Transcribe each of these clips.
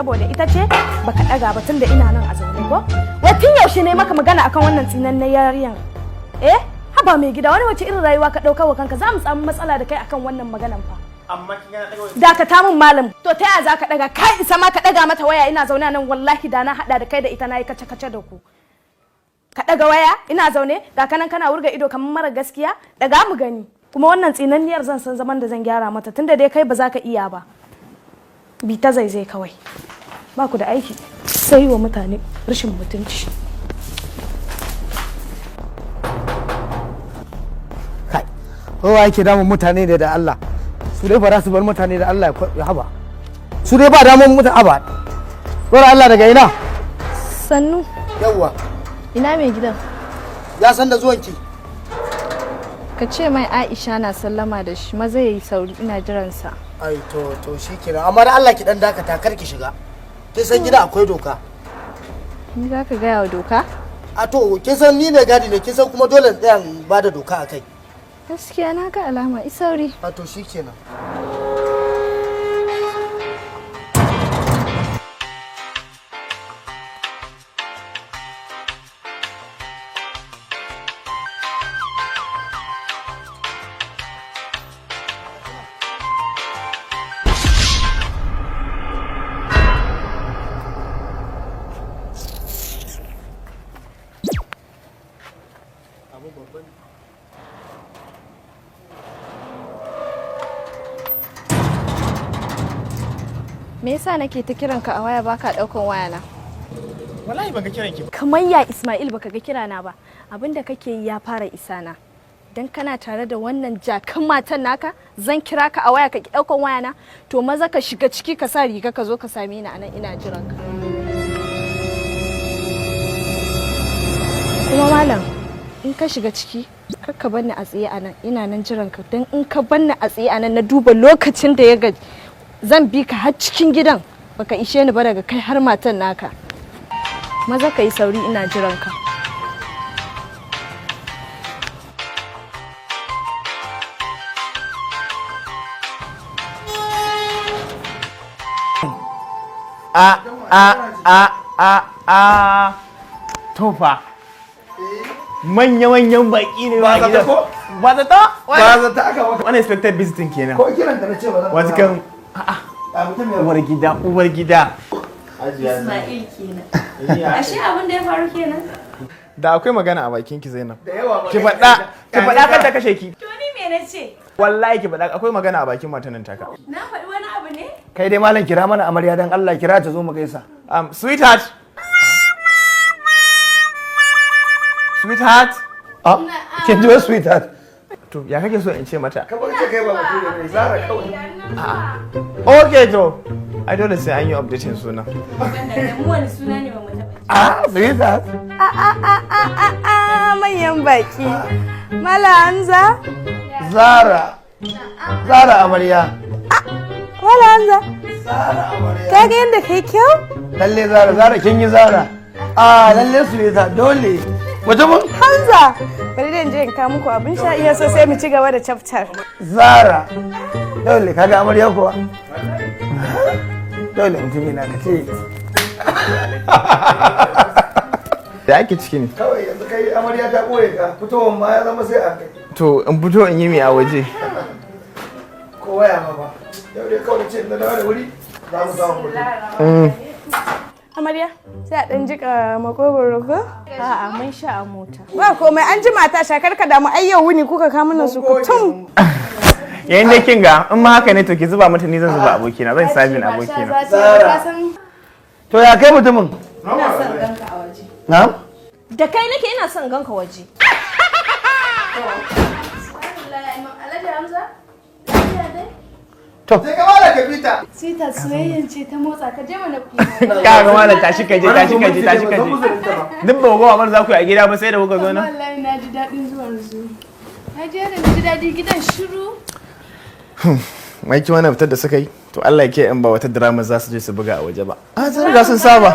Saboda ita ce baka daga ba tunda ina nan a zaune ko? Wai tun yaushe ne maka magana akan wannan tsinan na yariyan? Eh? Haba mai gida, wani wace irin rayuwa ka dauka wa kanka? Za mu samu matsala da kai akan wannan maganan fa. Amma kin ga na daga waya. Dakata min, malam. To ta yaya za ka daga? Kai isa ma ka daga mata waya ina zaune nan? Wallahi da na hada da kai da ita nayi kace kace da ku. Ka daga waya ina zaune, ga kanan kana wurga ido kamar mara gaskiya. Daga mu gani. Kuma wannan tsinanniyar zan san zaman da zan gyara mata, tunda dai kai ba za ka iya ba. Bi ta zaizai kawai. Ba ku da aiki sai wa mutane rashin mutunci. Kai, kowa yake damun mutane ne da Allah. Su dai ba za su bar mutane da Allah ya haba. Su dai ba damun mutane haba. Dora Allah daga ina? Sannu. Yawwa. Ina mai gidan? Ya san da zuwanki. Ka ce mai Aisha na sallama da shi, maza ya yi sauri, ina jiransa. Ai to shikenan, amma da Allah ki dan dakata, kar ki shiga. Kin san gida akwai doka. Ni za ka gaya wa doka? A to, kin san ni mai gadi ne, kin san kuma dole in tsaya in bada doka akai. Gaskiya na ga alama, i sauri. A to shikenan. Me yasa nake ta kiranka a waya baka daukan wayana? Wallahi ban ga kiran ki ba. Kamar ya Ismail baka ga kirana ba. Abinda kake yi ya fara isa na. Dan kana tare da wannan jakan matan naka, zan kira ka a waya ka ki daukan wayana. To maza ka shiga ciki ka sa riga ka zo ka same ni anan ina jiran ka. Kuma malam, in ka shiga ciki kar ka bar ni a tsaye anan, ina nan jiran ka, dan in ka bar ni a tsaye anan na duba lokacin da ya gaji zan bi ka har cikin gidan, baka ishe ni ba daga kai har matan naka. Maza ka yi sauri, ina jiran ka. A a a a a, tofa. Manya-manyan baki ne ba zata ko? Ba zata? Ba zata aka maka. Unexpected visiting kenan. Ko kiran da na ce ba zan. Wata kan A mutum ya uwar gida, uwar gida. Ismail kenan. Ashe abin da ya faru kenan. Da akwai magana a bakin ki, Zainab. Da yawa. Ki faɗa, ki faɗa kan ta kashe ki. To ni me na ce? Wallahi ki faɗa, akwai magana a bakin matan nan taka. Na faɗi wani abu ne? Kai dai malam, kira mana amarya, dan Allah kira ta zo mu gaisa. Sweetheart. Sweetheart. A kin ji wai sweetheart. To ya kake so in ce mata? Ka bar ce kai ba mutum ne Zara kawai. Okay to. Ai dole sai an yi updating sunan. Wannan mu wani suna ne ba mu taɓa ji. A sweetheart. A a a a a a, manyan baki. Mala Hamza. Zara. Zara amarya. Mala Hamza. Zara amarya. Ka ga yadda kai kyau? Lalle Zara, Zara kin yi Zara. A lalle sweetheart dole. Mutumin Hamza. Bari dai in je in kawo muku abin sha, iya so sai mu ci gaba da chapter. Zara. Dole kaga amarya kuwa. Dole mutum yana ka ce. Da ake ciki ne. Kawai yanzu kai amarya ta boye ka, fitowar ma ya zama sai a kai. To in fito in yi mai a waje. Ko waya ma ba. Yau dai kawai ce na dawo da wuri za mu samu mutum. Amarya, sai a ɗan jika makogoro ko? A'a, mun sha a mota. Ba komai, an ji mata shakar ka damu, ai yau wuni kuka kawo mana su kutum. Yayin da kin ga in ma haka ne, to ki zuba mata, ni zan zuba abokina, zan sabin abokina. Zara. To ya kai mutumin? Ina son ganka a waje. Na'am? Da kai nake, ina son ganka waje. Alhaji Hamza? Lafiya dai? To. Sai ka bada ka bita. Sweetheart, soyayyan ce ta motsa, ka je mana ku. Ka ga malam, tashi ka je, tashi ka je, tashi ka je. Duk ba ku gama mana za ku yi a gida ba sai da kuka zo nan. Wallahi na ji daɗin zuwan su. Na je da na ji daɗi, gidan shiru. Mai ki wannan fitar da suka yi, to Allah ya ke in ba wata drama za su je su buga a waje ba. A sun riga sun saba.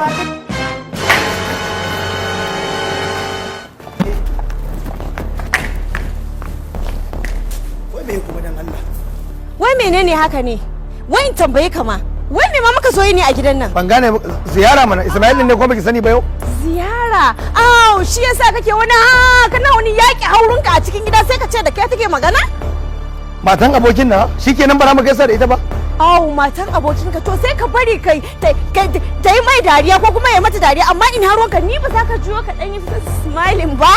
Wai me kuma dan Allah? Wai menene haka ne? Wai in tambaye ka ma. Wai me ma muka zo yi ne a gidan nan? Ban gane ba, ziyara mana. Ismail ne ko baki sani ba yau? Ziyara? Aw, shi yasa kake wani ha kana wani yaki haurinka a cikin gida, sai ka ce da kai take magana? Matan abokin na, shikenan, ba za mu gaisa da ita ba? Aw, matan abokinka, to sai ka bari kai ta yi mai dariya ko kuma ya mata dariya, amma ina ruwanka? Ni ba za ka juyo ka dan yi smiling ba?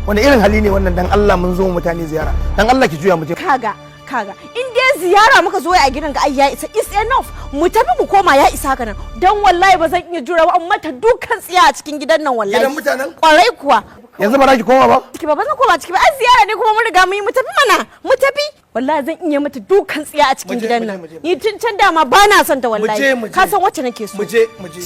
Wani irin hali ne wannan, dan Allah? Mun zo mutane ziyara, dan Allah ki juya mu je. Kaga, kaga, in dai ziyara muka zo a gidanka, ai ya isa, is enough, mu tafi mu koma, ya isa haka nan, dan wallahi ba zan iya jura ba, amma ta dukan tsiya a cikin gidan nan wallahi. Gidan mutanen? Kwarai kuwa. Yanzu ba za ki koma ba? Ciki ba, ba zan koma ciki ba. Ai ziyara ne kuma mun riga mun yi, mu tafi mana, mu tafi. Wallahi zan iya mata dukan tsiya a cikin Mu je, gidan mu je, nan. mu je. Ni tun can dama ba na son ta wallahi. Mu je, mu je. Ka san wacce nake so. Mu je, mu je.